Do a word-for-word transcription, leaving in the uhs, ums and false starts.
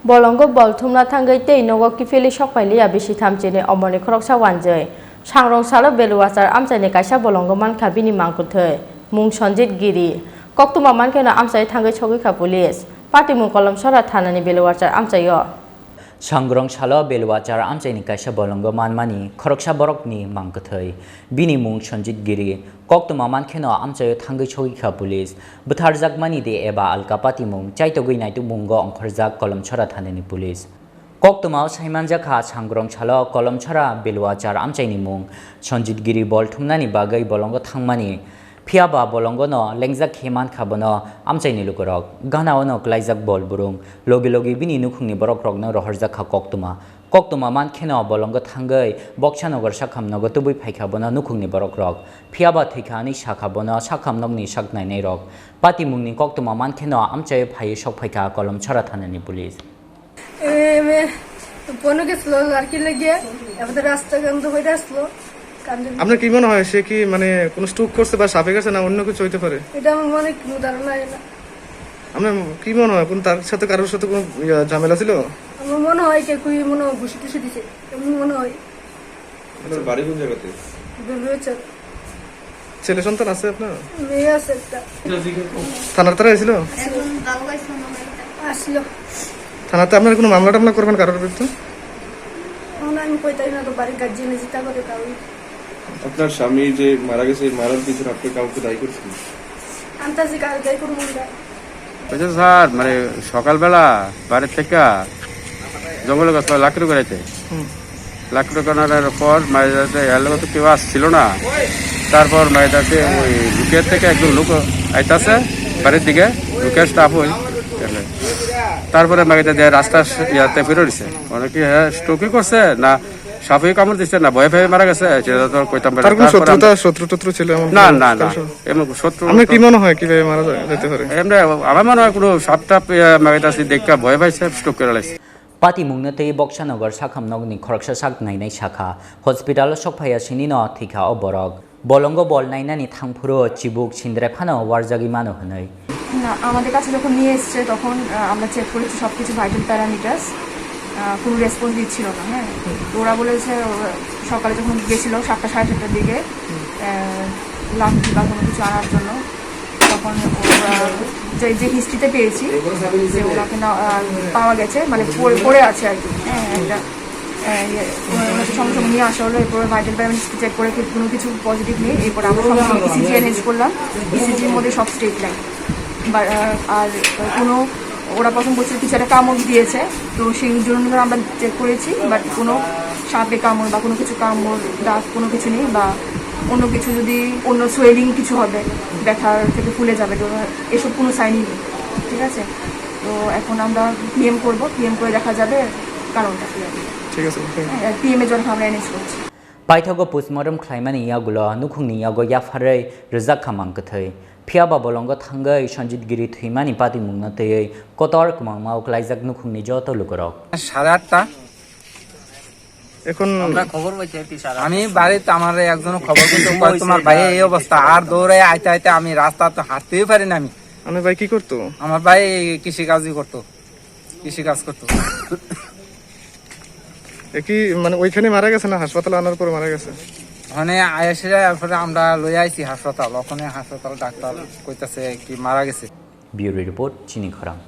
Bolongo bol thumna thangwi tei nogo kiphilwi sokphailiya bisi thamchini omorni khoroksa wanjwi. Sangrong salo Beluachar amchaini kaisa bolongo mankha bini mangkwthwi, mung Sanjit Giri. Koktwma mankheno amchai thangwi sogwikha police. Patimung Kolomsora thanani Beluachar amchaio. Sangrong salo Beluachar amchaini kaisa bolongo manmani khoroksa borokni mangkwthwi. Bini mung Sanjit Giri. Koktwma mankheno amchaio thangwi sogwikha police. Bwtharjakmani de eba alka patimung chaitogwi naitukmungo ongkhorjak Kolomsora thanani police. Koktwmao saimanjakha Sangrong salo Kolomsora Beluachar amchaini mung Sanjit Giri bol thumnani bagwi bolongo thangmani. Phiyaba bolongono lengjak khe mankha bono amchaini lukurok. Ganaono klaijak bol burung. Logi logi bini nukhungni borokrokno rohorjakha koktwma. Koktwma mankheno bolongo thangwi Boksa Nagar sakham nogo tubui phaikha bono nukhungni borokrok. Phiyaba thwikha hwnwi sakha bono sakham nokni sak nainairok. Patimungni koktwma mankheno amchaio phaiwi sokphaikha Kolomsora thanani police. এ, মে-, ফোনে গেছিল লড়কির লাগিয়া, আমাদের রাস্তা কান্দ হয়ে আসলো, কান্দ। আপনার কি মনে হয়, সে কি, মানে, কোনো স্ট্রোক করছে বা সাপে গেছে, না অন্য কিছু হইতে পারে? এটা আমার মনে কোনো ধারণা হয় না। আপনার কি মনে হয়, কোন তার সাথে, কারোর সাথে কোনো, ইয়া, ঝামেলা ছিল? আমার মনে হয় কেউ কুই মনে হয় ঘুষি টুষি দিছে, এমন মনে হয়। আপনার বাড়ি কোন জায়গাতে? বেলুড়াচর। ছেলে সন্তান আছে আপনার? মেয়ে আছে একটা। থানার তারা এসেছিল? আসলো। থানাতে আপনারা কোনো মামলা টামলা করবেন কারোর বিরুদ্ধে? এখন আমি কইতাই না তো, বাড়ির গার্জিয়ানে যেটা করে তাই। আপনার স্বামী যে মারা গেছে, এই মারার পিছনে আপনি কাউকে দায়ী করছেন? আমি তো আজকে কালকেই করবো আমরা। ওই যে স্যার, মানে, সকালবেলা বাড়ি থেকে জঙ্গলে গেছিল লাকড়ি করাইতে। হুম। লাকড়ি করানোর পর মাঝে যাতে এর লোক তো কেউ আসছিল না। তারপর মাঝে যাতে ওই লুকের থেকে একজন লোক আইতাছে বাড়ির দিকে, লুকের স্টাফ ওই। তারপরে মাঝে যাতে রাস্তা ইয়াতে ফিরে দিছে। মানে কি, হ্যাঁ, স্ট্রোকই করছে না সাপে কামড় দিছে না ভয়ে ভয়ে মারা গেছে, সেটা তো কইতাম পারি না। তার কোনো তারপর শত্রুতা, আমরা শত্রু টত্রু ছিল এমন না, কোনো না, না। কারোর সাথে? এমন শত্রু আপনি কি তো মনে হয় কিভাবে মারা যায়, যেতে পারে? এমনি আমার মনে হয় কোনো সাপ টাপ, ইয়া, মারা গেছে, দেখে ভয় পাইছে, স্ট্রোক করে লাগছে। Patimungno tei Boksa Nagar sakham nokni khoroksa sak nainai sakha, hospital-o sokphaiya sinino thwikha o borok. Bolongo bol nainani thangphuru chibuk sindre phano warjagwi mano hwnwi. না, আমাদের কাছে যখন নিয়ে এসছে তখন, আহ, আমরা চেক করেছি সব কিছু ভাইটাল প্যারামিটার্স, আহ, কোনো রেসপন্স দিচ্ছিল না, হ্যাঁ। তো ওরা বলেছে, ওরা সকালে যখন গেছিল সাতটা, সাড়ে সাতটার দিকে, আহ, লাঠি বা কোনো কিছু আনার জন্য, তখন ওরা যে, যে হিস্ট্রিতে পেয়েছি যে ওনাকে না, আহ, পাওয়া গেছে, মানে পড়ে, পড়ে আছে আর কি, হ্যাঁ, একটা, আহ, ইয়ে, ওনাকে সঙ্গে সঙ্গে নিয়ে আসা হলো, এরপরে ভাইটাল প্যারামিটার চেক করে কি কোনো কিছু পজিটিভ নেই, এরপরে আমরা সঙ্গে সঙ্গে ইসিজি অ্যারেঞ্জ করলাম, ইসিজির মধ্যে সব স্ট্রেট লাইন। বা, আহ, আর কোনো, ওরা প্রথম বলছিল কিছু একটা কামড় দিয়েছে, তো সেই জন্য আমরা চেক করেছি, বাট কোনো সাপে কামড় বা কোনো কিছু কামড়, দাগ কোনো কিছু নেই, বা অন্য কিছু যদি অন্য সোয়েলিং কিছু হবে, ব্যথা থেকে ফুলে যাবে, তো এসব কোনো সাইনই নেই, ঠিক আছে? তো এখন আমরা পিএম করব, পিএম করে দেখা যাবে কারণটা কী হবে। ঠিক আছে, thank you। হ্যাঁ, পিএম এর জন্য আমরা অ্যারেঞ্জ করছি। Paithago postmortem khlaimani yagulo nukhungni yago yapharwi rwjak kha mang kwthwi. Phiyaba bolongo thangwi Sanjit Giri thwimani patimungno twiwi kotor kwmangma uklaijak nukhungni joto lukurok. সাড়ে আটটা। এখন আমরা খবর পাইছি আর কি, সারা আমি বাড়িতে আমার একজন খবর করতে কয়, "তোমার ভাই এই অবস্থা।" আর দৌড়ে আইতে আইতে আমি রাস্তা তো হাঁটতেই পারি না আমি। আমার ভাই কি করতো? আমার ভাই কৃষি কাজই করতো, কৃষি কাজ করতো। এ কি, মানে, ওইখানে মারা গেছে না হাসপাতালে আনার পর মারা গেছে? ওখানে আয়েসে, এরপরে আমরা লই আইছি হাসপাতাল, ওখানে হাসপাতাল ডাক্তার কইতাছে কি মারা গেছে। Bureau report, Chini Khorang.